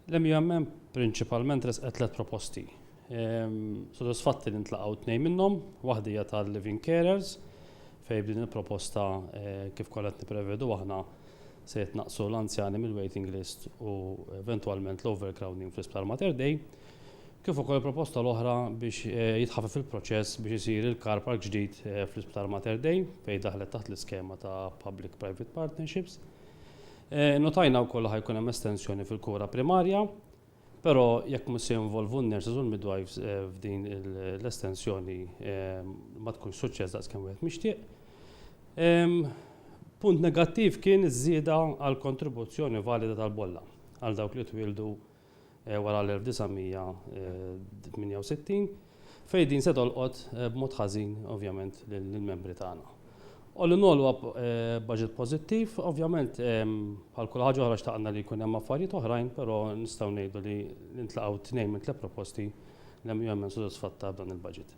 L-MUMN prinċipalment resqet tlet proposti. Sodisfatti li ntlaqgħu tnejn minnhom, waħda hija tal-Living Carers, fejn b'din il-proposta kif konna qed nipprevedu aħna se jitnaqqsu l-anzjani mill-waiting list u eventwalment l-overcrowding fl-Isptar Mater Dei, kif ukoll il-proposta l-oħra biex jitħaffef il-proċess biex isir il-car park ġdid fl-Isptar Mater Dei fejn daħlet taħt l-iskema ta' Public Private Partnerships. Innotajna wkoll li ħa jkun hemm estensjoni fil-kura primarja, però jekk mhux se jinvolvu n-nurses u l-midwives f'din l-estensjoni ma tkunx suċċess daqs kemm wieħed mixtieq. Punt negattiv kien iż-żieda għall-kontribuzzjoni valida tal-bolla għal dawk li twieldu wara l-1968, fejn din se tolqot b'mod ħażin ovvjament lill-membri tagħna. All in all huwa budget pożittiv, ovvjament bħal kull ħaġa oħra xtaqna li jkun hemm affarijiet oħrajn, però nistgħu ngħidu li ntlaqgħu tnejn minn tliet proposti l-MUMN sodisfatta b'dan il-budget.